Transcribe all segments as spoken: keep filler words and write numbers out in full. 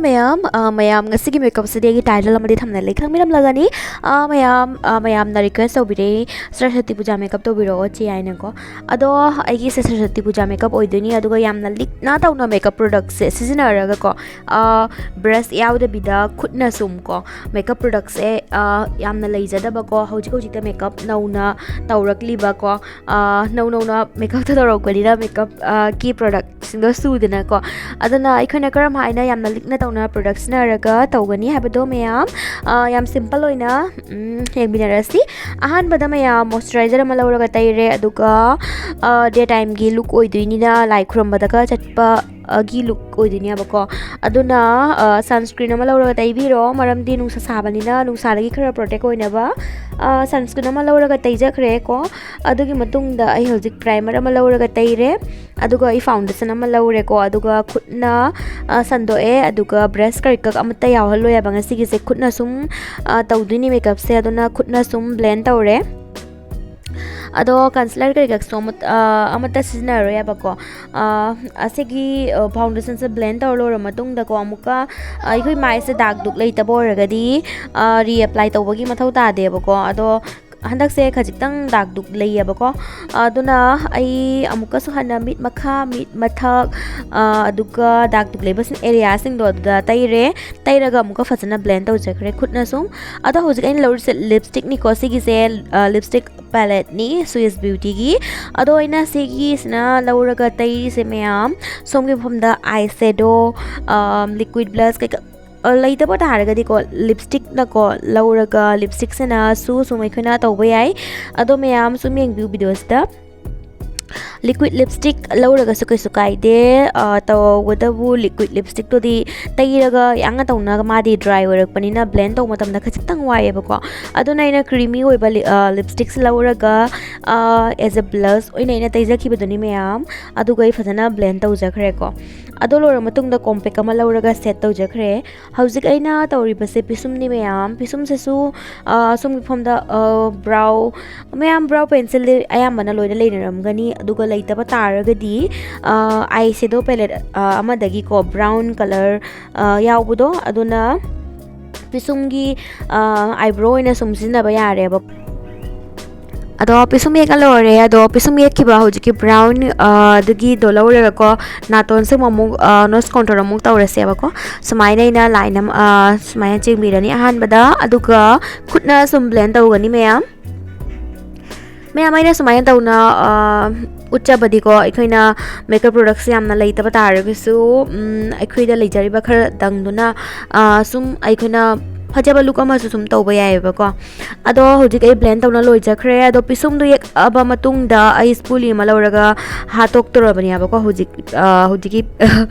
ꯃꯌꯥꯝ, ꯑ, ꯃꯌꯥꯝ, ꯉꯁꯤꯒꯤ ꯃꯦꯀꯞꯁꯤꯗꯤ ꯑꯩꯒꯤ ꯇꯥꯏꯇꯜ ꯑꯃꯗꯤ ꯊꯝꯅ ꯂꯩ ꯈꯪꯕꯤꯔꯝꯂꯒꯅꯤ꯫ ꯑ, ꯃꯌꯥꯝ, ꯑ, ꯃꯌꯥꯝꯅ ꯔꯤꯀ꯭ꯋꯦꯁ ꯇꯧꯕꯤꯔꯛꯏ, "ꯁꯔꯁꯋꯇꯤ ꯄꯨꯖꯥ ꯃꯦꯀꯞ ꯇꯧꯕꯤꯔꯛꯑꯣ ꯆꯦ" ꯍꯥꯏꯅꯀꯣ꯫ ꯑꯗꯣ ꯑꯩꯒꯤꯁꯦ ꯁꯔꯁꯋꯇꯤ ꯄꯨꯖꯥ ꯃꯦꯀꯞ ꯑꯣꯏꯗꯣꯏꯅꯤ, ꯑꯗꯨꯒ ꯌꯥꯝꯅ ꯂꯤꯛꯅ ꯇꯧꯅ ꯃꯦꯀꯞ ꯄ꯭ꯔꯣꯗꯛꯁꯦ ꯁꯤꯖꯤꯟꯅꯔꯒꯀꯣ, ꯑ, ꯕ꯭ꯔꯁ ꯌꯥꯎꯗꯕꯤꯗ ꯈꯨꯠꯅ ꯁꯨꯝ ꯀꯣ, ꯃꯦꯀꯞ ꯄ꯭ꯔꯣꯗꯛꯁꯦ, ꯑ, ꯌꯥꯝꯅ ꯂꯩꯖꯗꯕꯀꯣ, ꯍꯧꯖꯤꯛ ꯍꯧꯖꯤꯛꯇ ꯃꯦꯀꯞ ꯅꯧꯅ ꯇꯧꯔꯛꯂꯤꯕꯀꯣ, ꯑ, ꯅꯧ ꯅꯧꯅ ꯃꯦꯀꯞꯇ ꯇꯧꯔꯛꯄꯅꯤꯅ ꯃꯦꯀꯞ, ꯑ, ꯀꯤ ꯄ꯭ꯔꯣꯗꯛꯁꯤꯡꯗꯣ ꯁꯨꯗꯅꯀꯣ꯫ ꯑꯗꯨꯅ ꯑꯩꯈꯣꯏꯅ ꯀꯔꯝ ꯍꯥꯏꯅ ꯌꯥꯝꯅ ꯂꯤꯛꯅ ꯇꯧꯅ ꯄ꯭ꯔꯣꯗꯛ ꯁꯤꯖꯤꯟꯅꯔꯒ ꯇꯧꯒꯅꯤ ꯍꯥꯏꯕꯗꯣ ꯃꯌꯥꯝ, ꯑ, ꯌꯥꯝ ꯁꯤꯝꯄꯜ ꯑꯣꯏꯅ, ꯎꯝ, ꯌꯦꯡꯃꯤꯟꯅꯔꯁꯤ꯫ ꯑꯍꯥꯟꯕꯗ ꯃꯌꯥꯝ ꯃꯣꯏꯆꯔꯥꯏꯖꯔ ꯑꯃ ꯂꯧꯔꯒ ꯇꯩꯔꯦ, ꯑꯗꯨꯒ, ꯑ, ꯗꯦ ꯇꯥꯏꯝꯒꯤ ꯂꯨꯛ ꯑꯣꯏꯗꯣꯏꯅꯤꯅ ꯂꯥꯏ ꯈꯨꯔꯨꯝꯕꯗꯒ ꯆꯠꯄ, ꯑ, ꯒꯤ ꯂꯨꯛ ꯑꯣꯏꯗꯣꯏꯅꯦꯕꯀꯣ꯫ ꯑꯗꯨꯅ, ꯑ, ꯁꯟꯁꯀ꯭ꯔꯤꯟ ꯑꯃ ꯂꯧꯔꯒ ꯇꯩꯕꯤꯔꯣ, ꯃꯔꯝꯗꯤ ꯅꯨꯡꯁꯥ ꯁꯥꯕꯅꯤꯅ ꯅꯨꯡꯁꯥꯗꯒꯤ ꯈꯔ ꯄ꯭ꯔꯣꯇꯦꯛ ꯑꯣꯏꯅꯕ, ꯑ, ꯁꯟꯁꯀ꯭ꯔꯤꯟ ꯑꯃ ꯂꯧꯔꯒ ꯇꯩꯖꯈ꯭ꯔꯦꯀꯣ꯫ ꯑꯗꯨꯒꯤ ꯃꯇꯨꯡꯗ ꯑꯩ ꯍꯧꯖꯤꯛ ꯄ꯭ꯔꯥꯏꯃꯔ ꯑꯃ ꯂꯧꯔꯒ ꯇꯩꯔꯦ, ꯑꯗꯨꯒ ꯑꯩ ꯐꯥꯎꯟꯗꯦꯁꯟ ꯑꯃ ꯂꯧꯔꯦꯀꯣ, ꯑꯗꯨꯒ ꯈꯨꯠꯅ, ꯑ, ꯁꯟꯗꯣꯛꯑꯦ, ꯑꯗꯨꯒ ꯕ꯭ꯔꯁ ꯀꯔꯤꯀꯛ ꯑꯃꯠꯇ ꯌꯥꯎꯍꯜꯂꯣꯏ ꯍꯥꯏꯕ꯫ ꯉꯁꯤꯒꯤꯁꯦ ꯈꯨꯠꯅ ꯁꯨꯝ, ꯑ, ꯇꯧꯗꯣꯏꯅꯤ ꯃꯦꯀꯞꯁꯦ, ꯑꯗꯨꯅ ꯈꯨꯠꯅ ꯁꯨꯝ ꯕ꯭ꯂꯦꯟ ꯇꯧꯔꯦ꯫ ꯑꯗꯣ ꯀꯟꯁꯤꯂꯔ ꯀꯔꯤꯀꯛꯁꯨ ꯑꯃꯠ-, ꯑ, ꯑꯃꯠꯇ ꯁꯤꯖꯤꯟꯅꯔꯣꯏ ꯍꯥꯏꯕꯀꯣ꯫ ꯑ, ꯑꯁꯤꯒꯤ, ꯑ, ꯐꯥꯎꯟꯗꯦꯁꯟꯁꯦ ꯕ꯭ꯂꯦꯟ ꯇꯧꯔ ꯂꯣꯏꯔ ꯃꯇꯨꯡꯗꯀꯣ, ꯑꯃꯨꯛꯀ, ꯑ, ꯑꯩꯈꯣꯏ ꯃꯥꯏꯁꯦ ꯗꯥꯛ ꯗꯨꯛ ꯂꯩꯇꯕ ꯑꯣꯏꯔꯒꯗꯤ, ꯑ, ꯔꯤꯑꯦꯄ꯭ꯂꯥꯏ ꯇꯧꯕꯒꯤ ꯃꯊꯧ ꯇꯥꯗꯦꯕꯀꯣ꯫ ꯑꯗꯣ ꯍꯟꯗꯛꯁꯦ ꯈꯖꯤꯛꯇꯪ ꯗꯥꯛ ꯗꯨꯛ ꯂꯩꯌꯦꯕꯀꯣ꯫ ꯑꯗꯨꯅ ꯑꯩ ꯑꯃꯨꯛꯀꯁꯨ ꯍꯟꯅ ꯃꯤꯠ ꯃꯈꯥ, ꯃꯤꯠ ꯃꯊꯛ, ꯑ, ꯑꯗꯨꯒ ꯗꯥꯛ ꯗꯨꯛ ꯂꯩꯕꯁꯤꯡ ꯑꯦꯔꯤꯌꯥꯁꯤꯡꯗꯣ ꯑꯗꯨꯗ ꯇꯩꯔꯦ꯫ ꯇꯩꯔꯒ ꯑꯃꯨꯛꯀ ꯐꯖꯅ ꯕ꯭ꯂꯦꯟ ꯇꯧꯖꯈ꯭ꯔꯦ ꯈꯨꯠꯅ ꯁꯨꯝ꯫ ꯑꯗꯣ ꯍꯧꯖꯤꯛ ꯑꯩꯅ ꯂꯧꯔꯤꯁꯦ ꯂꯤꯞꯁꯇꯤꯛꯅꯤꯀꯣ꯫ ꯁꯤꯒꯤꯁꯦ, ꯑ, ꯂꯤꯞꯁꯇꯤꯛ ꯄꯦꯂꯦꯠꯅꯤ Swiss Beautyꯒꯤ꯫ ꯑꯗꯣ ꯑꯩꯅ ꯁꯤꯒꯤꯁꯤꯅ ꯂꯧꯔꯒ ꯇꯩꯔꯤꯁꯦ ꯃꯌꯥꯝ, ꯁꯣꯝꯒꯤ ꯃꯐꯝꯗ ꯑꯥꯏ ꯁꯦꯗꯣ, ꯑ, ꯂꯤꯀ꯭ꯋꯤꯠ ꯕ꯭ꯂꯁ ꯀꯩꯀꯥ, ꯑ, ꯂꯩꯇꯕ ꯇꯥꯔꯒꯗꯤꯀꯣ, ꯂꯤꯞꯁꯇꯤꯛꯅꯀꯣ ꯂꯧꯔꯒ, ꯂꯤꯞꯁꯇꯤꯛꯁꯤꯅ ꯁꯨ ꯁꯨꯝ ꯑꯩꯈꯣꯏꯅ ꯇꯧꯕ ꯌꯥꯏ꯫ ꯑꯗꯣ ꯃꯌꯥꯝ ꯁꯨꯝ ꯌꯦꯡꯕꯤꯌꯨ ꯚꯤꯗꯤꯑꯣꯁꯤꯗ꯫ ꯂꯤꯀ꯭ꯋꯤꯠ ꯂꯤꯞꯁꯇꯤꯛ ꯂꯧꯔꯒꯁꯨ ꯀꯩꯁꯨ ꯀꯥꯏꯗꯦ꯫ ꯑ, ꯇꯧꯕꯇꯕꯨ ꯂꯤꯀ꯭ꯋꯤꯠ ꯂꯤꯞꯁꯇꯤꯛꯇꯨꯗꯤ ꯇꯩꯔꯒ ꯌꯥꯡꯅ ꯇꯧꯅ ꯃꯥꯗꯤ ꯗ꯭ꯔꯥꯏ ꯑꯣꯏꯔꯛꯄꯅꯤꯅ ꯕ꯭ꯂꯦꯟ ꯇꯧꯕ ꯃꯇꯝꯗ ꯈꯖꯤꯛꯇꯪ ꯋꯥꯏꯑꯦꯕꯀꯣ꯫ ꯑꯗꯨꯅ ꯑꯩꯅ ꯀ꯭ꯔꯤꯃꯤ ꯑꯣꯏꯕ ꯂꯤ-, ꯑ, ꯂꯤꯞꯁꯇꯤꯛꯁꯦ ꯂꯧꯔꯒ, ꯑ, as a blush ꯑꯣꯏꯅ ꯑꯩꯅ ꯇꯩꯖꯈꯤꯕꯗꯨꯅꯤ ꯃꯌꯥꯝ꯫ ꯑꯗꯨꯒ ꯑꯩ ꯐꯖꯅ ꯕ꯭ꯂꯦꯟ ꯇꯧꯖꯈ꯭ꯔꯦꯀꯣ꯫ ꯑꯗꯨ ꯂꯣꯏꯔ ꯃꯇꯨꯡꯗ compact ꯑꯃ ꯂꯧꯔꯒ set ꯇꯧꯖꯈ꯭ꯔꯦ꯫ ꯍꯧꯖꯤꯛ ꯑꯩꯅ ꯇꯧꯔꯤꯕꯁꯦ ꯄꯤꯁꯨꯝꯅꯤ ꯃꯌꯥꯝ꯫ ꯄꯤꯁꯨꯝꯁꯤꯁꯨ, ꯑ, ꯁꯣꯝꯒꯤ ꯃꯐꯝꯗ, ꯑ, brow, ꯃꯌꯥꯝ brow pencilꯗꯤ ꯑꯌꯥꯝꯕꯅ ꯂꯣꯏꯅ ꯂꯩꯅꯔꯝꯒꯅꯤ, ꯑꯗꯨꯒ ꯂꯩꯇꯕ ꯇꯥꯔꯒꯗꯤ, ꯑ, eye shadow palette, ꯑ, ꯑꯃꯗꯒꯤꯀꯣ brown colour, ꯑ, ꯌꯥꯎꯕꯗꯣ, ꯑꯗꯨꯅ ꯄꯤꯁꯨꯝꯒꯤ, ꯑ, eyebrow ꯑꯣꯏꯅ ꯁꯨꯝ ꯁꯤꯖꯤꯟꯅꯕ ꯌꯥꯔꯦꯕ꯫ ꯑꯗꯣ ꯄꯤꯁꯨꯝ ꯌꯦꯛꯑ ꯂꯣꯏꯔꯦ꯫ ꯑꯗꯣ ꯄꯤꯁꯨꯝ ꯌꯦꯛꯈꯤꯕ ꯍꯧꯖꯤꯛꯀꯤ brown, ꯑ, ꯑꯗꯨꯒꯤꯗꯣ ꯂꯧꯔꯒꯀꯣ, ꯅꯥꯇꯣꯟꯁꯦ ꯑꯃꯨꯛ, ꯑ, nose contour ꯑꯃꯨꯛ ꯇꯧꯔꯁꯦꯕꯀꯣ꯫ ꯁꯨꯃꯥꯏꯅ ꯑꯩꯅ line ꯑꯃ, ꯑ, ꯁꯨꯃꯥꯏꯅ ꯆꯤꯡꯕꯤꯔꯅꯤ ꯑꯍꯥꯟꯕꯗ, ꯑꯗꯨꯒ ꯈꯨꯠꯅ ꯁꯨꯝ blend ꯇꯧꯒꯅꯤ ꯃꯌꯥꯝ꯫ ꯃꯌꯥꯝ, ꯑꯩꯅ ꯁꯨꯃꯥꯏꯅ ꯇꯧꯅ, ꯑ, ꯎꯠꯆꯕꯗꯤꯀꯣ, ꯑꯩꯈꯣꯏꯅ makeup products ꯌꯥꯝꯅ ꯂꯩꯇꯕ ꯇꯥꯔꯒꯁꯨ, ꯎꯝ, ꯑꯩꯈꯣꯏꯗ ꯂꯩꯖꯔꯤꯕ ꯈꯔꯗꯪꯗꯨꯅ, ꯑ, ꯁꯨꯝ ꯑꯩꯈꯣꯏꯅ ꯐꯖꯕ look ꯑꯃꯁꯨ ꯁꯨꯝ ꯇꯧꯕ ꯌꯥꯏꯑꯕꯀꯣ꯫ ꯑꯗꯣ ꯍꯧꯖꯤꯛ ꯑꯩ blend ꯇꯧꯅ ꯂꯣꯏꯖꯈ꯭ꯔꯦ꯫ ꯑꯗꯣ ꯄꯤꯁꯨꯝꯗꯣ ꯌꯦꯛꯑꯕ ꯃꯇꯨꯡꯗ ꯑꯩ spoolie ꯑꯃ ꯂꯧꯔꯒ ꯍꯥꯠꯇꯣꯛꯇꯣꯔꯕꯅꯦꯕꯀꯣ꯫ ꯍꯧꯖꯤꯛ, ꯑ, ꯍꯧꯖꯤꯛꯀꯤ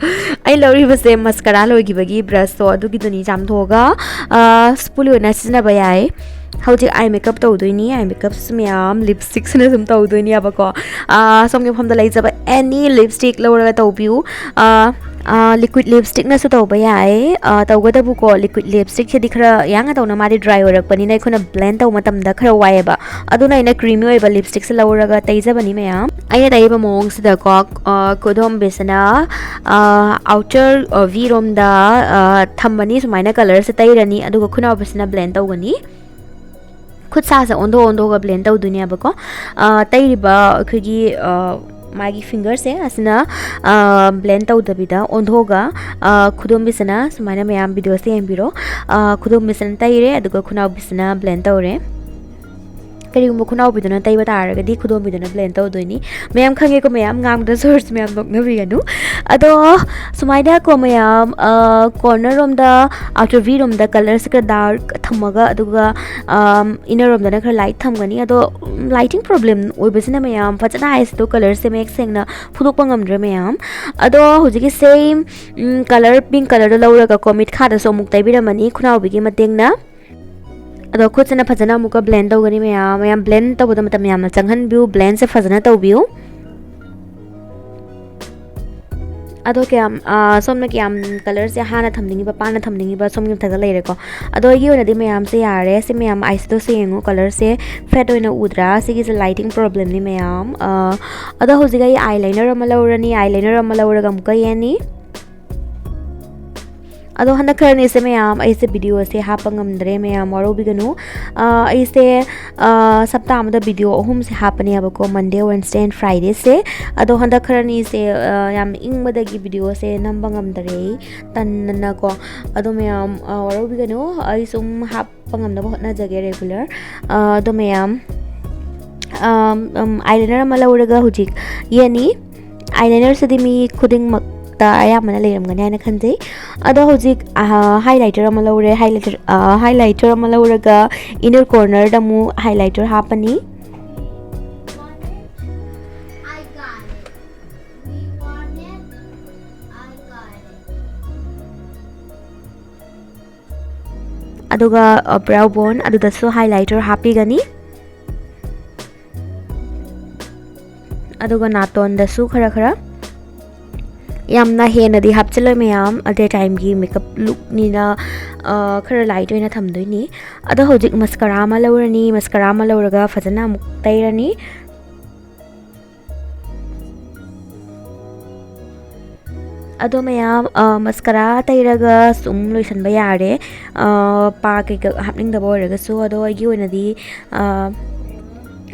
ꯑꯩ ꯂꯧꯔꯤꯕꯁꯦ mascara ꯂꯣꯏꯈꯤꯕꯒꯤ brushꯇꯣ ꯑꯗꯨꯒꯤꯗꯨꯅꯤ ꯆꯥꯝꯊꯣꯛꯑꯒ, ꯑ, spoolie ꯑꯣꯏꯅ ꯁꯤꯖꯤꯟꯅꯕ ꯌꯥꯏ꯫ ꯍꯧꯖꯤꯛ eye makeup ꯇꯧꯗꯣꯏꯅꯤ꯫ Eye makeupꯁꯨ ꯃꯌꯥꯝ lipstickꯁꯤꯅ ꯁꯨꯝ ꯇꯧꯗꯣꯏꯅꯦꯕꯀꯣ꯫ ꯑ, ꯁꯣꯝꯒꯤ ꯃꯐꯝꯗ ꯂꯩꯖꯕ any lipstick ꯂꯧꯔꯒ ꯇꯧꯕꯤꯌꯨ꯫ ꯑ, ꯑ, liquid lipstickꯅꯁꯨ ꯇꯧꯕ ꯌꯥꯏ꯫ ꯑ, ꯇꯧꯒꯗꯕꯨꯀꯣ, liquid lipstickꯁꯤꯗꯤ ꯈꯔ ꯌꯥꯡꯅ ꯇꯧꯅ ꯃꯥꯗꯤ dry ꯑꯣꯏꯔꯛꯄꯅꯤꯅ ꯑꯩꯈꯣꯏꯅ blend ꯇꯧꯕ ꯃꯇꯝꯗ ꯈꯔ ꯋꯥꯏꯑꯦꯕ꯫ ꯑꯗꯨꯅ ꯑꯩꯅ creamy ꯑꯣꯏꯕ lipstickꯁꯦ ꯂꯧꯔꯒ ꯇꯩꯖꯕꯅꯤ ꯃꯌꯥꯝ꯫ ꯑꯩꯅ ꯇꯩꯔꯤꯕ ꯃꯑꯣꯡꯁꯤꯗꯀꯣ, ꯑ, ꯈꯨꯗꯣꯝꯕꯤꯁꯤꯅ, ꯑ, outer, ꯑ, V ꯔꯣꯝꯗ, ꯑ, ꯊꯝꯃꯅꯤ꯫ ꯁꯨꯃꯥꯏꯅ colourꯁꯦ ꯇꯩꯔꯅꯤ, ꯑꯗꯨꯒ ꯈꯨꯅꯥꯎꯕꯤꯁꯤꯅ blend ꯇꯧꯒꯅꯤ꯫ ꯈꯨꯠ ꯁꯥꯁꯦ ꯑꯣꯟꯊꯣꯛ ꯑꯣꯟꯊꯣꯛꯑꯒ blend ꯇꯧꯗꯣꯏꯅꯦꯕꯀꯣ꯫ ꯑ, ꯇꯩꯔꯤꯕ ꯑꯩꯈꯣꯏꯒꯤ, ꯑ, ꯃꯥꯒꯤ fingerꯁꯦ ꯑꯁꯤꯅ, ꯑ, blend ꯇꯧꯗꯕꯤꯗ ꯑꯣꯟꯊꯣꯛꯑꯒ, ꯑ, ꯈꯨꯗꯣꯝꯕꯤꯁꯤꯅ ꯁꯨꯃꯥꯏꯅ ꯃꯌꯥꯝ videoꯁꯦ ꯌꯦꯡꯕꯤꯔꯣ꯫ ꯑ, ꯈꯨꯗꯣꯝꯕꯤꯁꯤꯅ ꯇꯩꯔꯦ, ꯑꯗꯨꯒ ꯈꯨꯅꯥꯎꯕꯤꯁꯤꯅ blend ꯇꯧꯔꯦ꯫ ꯀꯔꯤꯒꯨꯝꯕ ꯈꯨꯅꯥꯎꯕꯤꯗꯨꯅ ꯇꯩꯕ ꯇꯥꯔꯒꯗꯤ ꯈꯨꯗꯣꯝꯕꯤꯗꯨꯅ blend ꯇꯧꯗꯣꯏꯅꯤ꯫ ꯃꯌꯥꯝ ꯈꯪꯉꯦꯀꯣ, ꯃꯌꯥꯝ ꯉꯥꯡꯕꯗ ꯁꯣꯔꯁ ꯃꯌꯥꯝ ꯅꯣꯛꯅꯕꯤꯒꯅꯨ꯫ ꯑꯗꯣ ꯁꯨꯃꯥꯏꯅ ꯀꯣ ꯃꯌꯥꯝ, ꯑ, corner ꯔꯣꯝꯗ, outer V ꯔꯣꯝꯗ colourꯁꯦ ꯈꯔ dark ꯊꯝꯃꯒ, ꯑꯗꯨꯒ, ꯑꯝ, inner ꯔꯣꯝꯗꯅ ꯈꯔ light ꯊꯝꯒꯅꯤ꯫ ꯑꯗꯣ, ꯎꯝ, lighting problem ꯑꯣꯏꯕꯁꯤꯅ ꯃꯌꯥꯝ ꯐꯖꯅ eye shadow colourꯁꯦ ꯃꯌꯦꯛ ꯁꯦꯡꯅ ꯐꯨꯗꯣꯛꯄ ꯉꯝꯗ꯭ꯔꯦ ꯃꯌꯥꯝ꯫ ꯑꯗꯣ ꯍꯧꯖꯤꯛꯀꯤ same, ꯎꯝ, colour, pink colourꯗꯣ ꯂꯧꯔꯒꯀꯣ ꯃꯤꯠꯈꯥꯗꯁꯨ ꯑꯃꯨꯛ ꯇꯩꯕꯤꯔꯝꯃꯅꯤ ꯈꯨꯅꯥꯎꯕꯤꯒꯤ ꯃꯇꯦꯡꯅ꯫ ꯑꯗꯣ ꯈꯨꯠꯁꯤꯅ ꯐꯖꯅ ꯑꯃꯨꯛꯀ blend ꯇꯧꯒꯅꯤ ꯃꯌꯥꯝ꯫ ꯃꯌꯥꯝ blend ꯇꯧꯕꯗ ꯃꯇꯝ ꯌꯥꯝꯅ ꯆꯪꯍꯟꯕꯤꯌꯨ, blendꯁꯦ ꯐꯖꯅ ꯇꯧꯕꯤꯌꯨ꯫ ꯑꯗꯣ ꯀꯌꯥꯝ, ꯑ, ꯁꯣꯝꯅ ꯀꯌꯥꯝ colourꯁꯦ ꯍꯥꯟꯅ ꯊꯝꯅꯤꯡꯉꯤꯕ, ꯄꯥꯅ ꯊꯝꯅꯤꯡꯉꯤꯕ, ꯁꯣꯝꯒꯤ ꯃꯊꯛꯇ ꯂꯩꯔꯦꯀꯣ꯫ ꯑꯗꯣ ꯑꯩꯒꯤ ꯑꯣꯏꯅꯗꯤ ꯃꯌꯥꯝꯁꯦ ꯌꯥꯔꯦ꯫ ꯁꯤ ꯃꯌꯥꯝ eyeshadowꯁꯦ ꯌꯦꯡꯉꯨ, colourꯁꯦ fade ꯑꯣꯏꯅ ꯎꯗ꯭ꯔꯥ? ꯁꯤꯒꯤꯁꯦ lighting problemꯅꯤ ꯃꯌꯥꯝ꯫ ꯑ, ꯑꯗꯣ ꯍꯧꯖꯤꯛ ꯑꯩ eyeliner ꯑꯃ ꯂꯧꯔꯅꯤ꯫ Eyeliner ꯑꯃ ꯂꯧꯔꯒ ꯑꯃꯨꯛꯀ ꯌꯦꯡꯅꯤ꯫ ꯑꯗꯣ ꯍꯟꯗꯛ ꯈꯔꯅꯤꯁꯦ ꯃꯌꯥꯝ ꯑꯩꯁꯦ videoꯁꯦ ꯍꯥꯞꯄ ꯉꯝꯗ꯭ꯔꯦ ꯃꯌꯥꯝ, ꯋꯥꯔꯧꯕꯤꯒꯅꯨ꯫ ꯑ, ꯑꯩꯁꯦ, ꯑ, ꯁꯞꯇꯥ ꯑꯃꯗ video ꯑꯍꯨꯝꯁꯦ ꯍꯥꯞꯄꯅꯦꯕꯀꯣ, Monday, Wednesday and Fridayꯁꯦ꯫ ꯑꯗꯣ ꯍꯟꯗꯛ ꯈꯔꯅꯤꯁꯦ, ꯑ, ꯌꯥꯝ ꯏꯪꯕꯗꯒꯤ videoꯁꯦ ꯅꯝꯕ ꯉꯝꯗꯔꯦ ꯑꯩ, ꯇꯟꯅꯅꯀꯣ꯫ ꯑꯗꯣ ꯃꯌꯥꯝ, ꯑ, ꯋꯥꯔꯧꯕꯤꯒꯅꯨ, ꯑꯩ ꯁꯨꯝ ꯍꯥꯞꯄ ꯉꯝꯅꯕ ꯍꯣꯠꯅꯖꯒꯦ regular꯫ ꯑ, ꯑꯗꯣ ꯃꯌꯥꯝ, ꯑꯝ, ꯑꯝ, eyeliner ꯑꯃ ꯂꯧꯔꯒ ꯍꯧꯖꯤꯛ ꯌꯦꯠꯅꯤ꯫ Eyelinerꯁꯤꯗꯤ ꯃꯤ ꯈꯨꯗꯤꯡꯃꯛꯇ ꯑꯌꯥꯝꯕꯅ ꯂꯩꯔꯝꯒꯅꯤ ꯍꯥꯏꯅ ꯈꯟꯖꯩ꯫ ꯑꯗꯣ ꯍꯧꯖꯤꯛ, ꯑꯍ, highlighter ꯑꯃ ꯂꯧꯔꯦ꯫ Highlighter, ꯑ, highlighter ꯑꯃ ꯂꯧꯔꯒ inner cornerꯗ ꯑꯃꯨꯛ highlighter ꯍꯥꯞꯄꯅꯤ꯫ ꯑꯗꯨꯒ, ꯑ, brow bone ꯑꯗꯨꯗꯁꯨ highlighter ꯍꯥꯞꯄꯤꯒꯅꯤ꯫ ꯑꯗꯨꯒ ꯅꯥꯇꯣꯟꯗꯁꯨ ꯈꯔ ꯈꯔ, ꯌꯥꯝꯅ ꯍꯦꯟꯅꯗꯤ ꯍꯥꯞꯆꯤꯜꯂꯣꯏ ꯃꯌꯥꯝ, daytimeꯒꯤ makeup lookꯅꯤꯅ, ꯑ, ꯈꯔ light ꯑꯣꯏꯅ ꯊꯝꯗꯣꯏꯅꯤ꯫ ꯑꯗꯣ ꯍꯧꯖꯤꯛ mascara ꯑꯃ ꯂꯧꯔꯅꯤ꯫ Mascara ꯑꯃ ꯂꯧꯔꯒ ꯐꯖꯅ ꯑꯃꯨꯛ ꯇꯩꯔꯅꯤ꯫ ꯑꯗꯣ ꯃꯌꯥꯝ, ꯑ, mascara ꯇꯩꯔꯒ ꯁꯨꯝ ꯂꯣꯏꯁꯤꯟꯕ ꯌꯥꯔꯦ꯫ ꯑ, ꯄꯥ ꯀꯩꯀꯥ ꯍꯥꯞꯅꯤꯡꯗꯕ ꯑꯣꯏꯔꯒꯁꯨ꯫ ꯑꯗꯣ ꯑꯩꯒꯤ ꯑꯣꯏꯅꯗꯤ, ꯑ,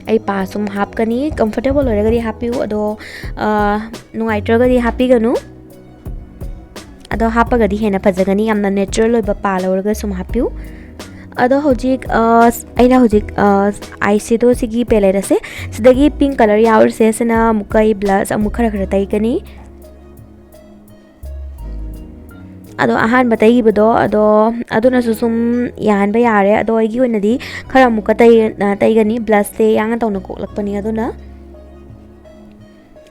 ꯑꯩ ꯄꯥ ꯁꯨꯝ ꯍꯥꯞꯀꯅꯤ꯫ Comfortable ꯑꯣꯏꯔꯒꯗꯤ ꯍꯥꯞꯄꯤꯌꯨ, ꯑꯗꯣ, ꯑ, ꯅꯨꯡꯉꯥꯏꯇ꯭ꯔꯒꯗꯤ ꯍꯥꯞꯄꯤꯒꯅꯨ꯫ ꯑꯗꯣ ꯍꯥꯞꯄꯒꯗꯤ ꯍꯦꯟꯅ ꯐꯖꯒꯅꯤ, ꯌꯥꯝꯅ natural ꯑꯣꯏꯕ ꯄꯥ ꯂꯧꯔꯒ ꯁꯨꯝ ꯍꯥꯞꯄꯤꯌꯨ꯫ ꯑꯗꯣ ꯍꯧꯖꯤꯛ, ꯑ, ꯑꯩꯅ ꯍꯧꯖꯤꯛ, ꯑ, eyeshadowꯁꯤꯒꯤ palette ꯑꯁꯦ, ꯁꯤꯗꯒꯤ pink colour ꯌꯥꯎꯔꯤꯁꯦ, ꯁꯤꯅ ꯑꯃꯨꯛꯀ ꯑꯩ blush ꯑꯃꯨꯛ ꯈꯔ ꯈꯔ ꯇꯩꯒꯅꯤ꯫ ꯑꯗꯣ ꯑꯍꯥꯟꯕ ꯇꯩꯈꯤꯕꯗꯣ, ꯑꯗꯣ ꯑꯗꯨꯅꯁꯨ ꯁꯨꯝ ꯌꯥꯍꯟꯕ ꯌꯥꯔꯦ꯫ ꯑꯗꯣ ꯑꯩꯒꯤ ꯑꯣꯏꯅꯗꯤ ꯈꯔ ꯑꯃꯨꯛꯀ ꯇꯩ-, ꯑ, ꯇꯩꯒꯅꯤ꯫ Blushꯁꯦ ꯌꯥꯡꯅ ꯇꯧꯅ ꯀꯣꯛꯂꯛꯄꯅꯤ ꯑꯗꯨꯅ꯫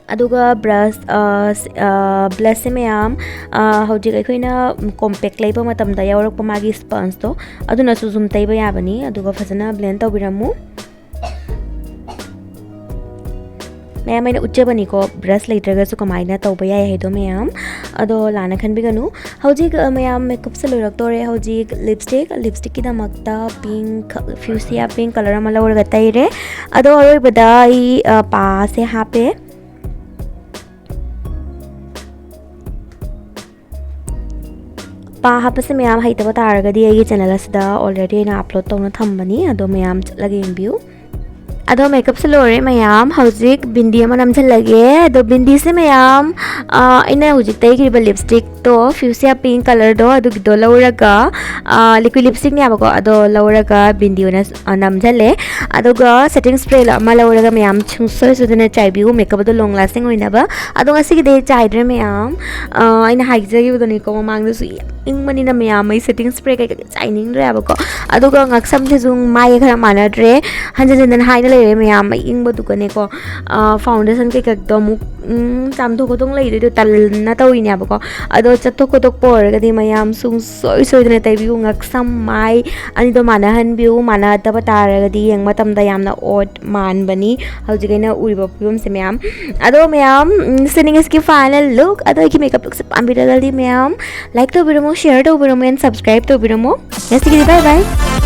ꯑꯗꯨꯒ brush, ꯑ, ꯁ-, ꯑ, blushꯁꯦ ꯃꯌꯥꯝ, ꯑ, ꯍꯧꯖꯤꯛ ꯑꯩꯈꯣꯏꯅ compact ꯂꯩꯕ ꯃꯇꯝꯗ ꯌꯥꯎꯔꯛꯄ ꯃꯥꯒꯤ spongeꯇꯣ, ꯑꯗꯨꯅꯁꯨ ꯁꯨꯝ ꯇꯩꯕ ꯌꯥꯕꯅꯤ꯫ ꯑꯗꯨꯒ ꯐꯖꯅ blend ꯇꯧꯕꯤꯔꯝꯃꯨ꯫ ꯃꯌꯥꯝ ꯑꯩꯅ ꯎꯠꯆꯕꯅꯤꯀꯣ, ꯕ꯭ꯔꯁ ꯂꯩꯇ꯭ꯔꯒꯁꯨ ꯀꯃꯥꯏꯅ ꯇꯧꯕ ꯌꯥꯏ ꯍꯥꯏꯗꯣ ꯃꯌꯥꯝ꯫ ꯑꯗꯣ ꯂꯥꯟꯅ ꯈꯟꯕꯤꯒꯅꯨ꯫ ꯍꯧꯖꯤꯛ, ꯑ, ꯃꯌꯥꯝ ꯃꯦꯀꯞꯁꯦ ꯂꯣꯏꯔꯛꯇꯣꯔꯦ꯫ ꯍꯧꯖꯤꯛ ꯂꯤꯞꯁꯇꯤꯛ, ꯂꯤꯞꯁꯇꯤꯛꯀꯤꯗꯃꯛꯇ ꯄꯤꯡ, fuchsia ꯄꯤꯡ ꯀꯂꯔ ꯑꯃ ꯂꯧꯔꯒ ꯇꯩꯔꯦ꯫ ꯑꯗꯣ ꯑꯔꯣꯏꯕꯗ ꯑꯩ, ꯑ, ꯄꯥꯁꯦ ꯍꯥꯞꯄꯦ꯫ ꯄꯥ ꯍꯥꯞꯄꯁꯦ ꯃꯌꯥꯝ ꯍꯩꯇꯕ ꯇꯥꯔꯒꯗꯤ ꯑꯩꯒꯤ ꯆꯦꯅꯦꯜ ꯑꯁꯤꯗ already ꯑꯩꯅ ꯑꯞꯂꯣꯗ ꯇꯧꯅ ꯊꯝꯕꯅꯤ, ꯑꯗꯣ ꯃꯌꯥꯝ ꯆꯠꯂꯒ ꯌꯦꯡꯕꯤꯌꯨ꯫ ꯑꯗꯣ ꯃꯦꯀꯞꯁꯦ ꯂꯣꯏꯔꯦ ꯃꯌꯥꯝ꯫ ꯍꯧꯖꯤꯛ ꯕꯤꯟꯗꯤ ꯑꯃ ꯅꯝꯁꯤꯜꯂꯒꯦ꯫ ꯑꯗꯣ ꯕꯤꯟꯗꯤꯁꯦ ꯃꯌꯥꯝ, ꯑ, ꯑꯩꯅ ꯍꯧꯖꯤꯛ ꯇꯩꯈꯤꯕ ꯂꯤꯞꯁꯇꯤꯛꯇꯣ, fuchsia ꯄꯤꯡ ꯀꯂꯔꯗꯣ, ꯑꯗꯨꯒꯤꯗꯣ ꯂꯧꯔꯒ, ꯑ, ꯂꯤꯀ꯭ꯋꯤꯠ ꯂꯤꯞꯁꯇꯤꯛꯅꯦꯕꯀꯣ, ꯑꯗꯣ ꯂꯧꯔꯒ ꯕꯤꯟꯗꯤ ꯑꯣꯏꯅ, ꯑ, ꯅꯝꯁꯤꯜꯂꯦ꯫ ꯑꯗꯨꯒ ꯁꯦꯇꯤꯡ ꯁ꯭ꯄ꯭ꯔꯦ ꯑꯃ ꯂꯧꯔꯒ ꯃꯌꯥꯝ ꯁꯨꯡꯁꯣꯏ ꯁꯣꯏꯗꯅ ꯆꯥꯏꯕꯤꯌꯨ, ꯃꯦꯀꯞ ꯑꯗꯣ ꯂꯣꯡ ꯂꯥꯁꯇꯤꯡ ꯑꯣꯏꯅꯕ꯫ ꯑꯗꯣ ꯉꯁꯤꯒꯤꯗꯤ ꯆꯥꯏꯗ꯭ꯔꯦ ꯃꯌꯥꯝ꯫ ꯑ, ꯑꯩꯅ ꯍꯥꯏꯖꯈꯤꯕꯗꯨꯅꯤꯀꯣ ꯃꯃꯥꯡꯗꯁꯨ, ꯏꯪꯕꯅꯤꯅ ꯃꯌꯥꯝ ꯑꯩ ꯁꯦꯇꯤꯡ ꯁ꯭ꯄ꯭ꯔꯦ ꯀꯩꯀꯩ ꯆꯥꯏꯅꯤꯡꯗ꯭ꯔꯦꯕꯀꯣ꯫ ꯑꯗꯨꯒ ꯉꯛꯁꯝꯁꯤꯁꯨ ꯃꯥꯏꯒ ꯈꯔ ꯃꯥꯟꯅꯗ꯭ꯔꯦ꯫ ꯍꯟꯖꯤꯟ ꯍꯟꯖꯤꯟ ꯍꯥꯏꯅ ꯂꯩꯔꯦ ꯃꯌꯥꯝ, ꯑꯩ ꯏꯪꯕꯗꯨꯒꯅꯦꯀꯣ꯫ ꯑ, ꯐꯥꯎꯟꯗꯦꯁꯟ ꯀꯩꯀꯩꯗꯣ ꯑꯃꯨꯛ, ꯎꯝ, ꯆꯥꯝꯊꯣꯛ ꯈꯣꯠꯇꯣꯛ ꯂꯩꯗꯣꯏꯗꯣ ꯇꯜꯂꯅ ꯇꯧꯔꯤꯅꯦꯕꯀꯣ꯫ ꯑꯗꯣ ꯆꯠꯊꯣꯛ ꯈꯣꯠꯇꯣꯛꯄ ꯑꯣꯏꯔꯒꯗꯤ ꯃꯌꯥꯝ ꯁꯨꯡꯁꯣꯏ ꯁꯣꯏꯗꯅ ꯇꯩꯕꯤꯌꯨ꯫ ꯉꯛꯁꯝ ꯃꯥꯏ ꯑꯅꯤꯗꯣ ꯃꯥꯟꯅꯍꯟꯕꯤꯌꯨ꯫ ꯃꯥꯟꯅꯗꯕ ꯇꯥꯔꯒꯗꯤ ꯌꯦꯡꯕ ꯃꯇꯝꯗ ꯌꯥꯝꯅ ꯑꯣꯗ ꯃꯥꯟꯕꯅꯤ ꯍꯧꯖꯤꯛ ꯑꯩꯅ ꯎꯔꯤꯕ ꯐꯤꯕꯝꯁꯦ ꯃꯌꯥꯝ꯫ ꯑꯗꯣ ꯃꯌꯥꯝ, ꯎꯝ, ꯁꯤꯅꯤ ꯉꯁꯤꯒꯤ ꯐꯥꯏꯅꯦꯜ ꯂꯨꯛ꯫ ꯑꯗꯣ ꯑꯩꯒꯤ ꯃꯦꯀꯞ ꯂꯨꯛꯁꯦ ꯄꯥꯝꯕꯤꯔꯒꯗꯤ ꯃꯌꯥꯝ ꯂꯥꯏꯛ ꯇꯧꯕꯤꯔꯝꯃꯣ, ꯁꯤꯌꯔ ꯇꯧꯕꯤꯔꯝꯃꯣ, ꯑꯦꯟ ꯁꯕꯁꯀ꯭ꯔꯥꯏꯕ ꯇꯧꯕꯤꯔꯝꯃꯣ꯫ ꯉꯁꯤꯒꯤꯗꯤ ꯕꯥꯏ ꯕꯥꯏ꯫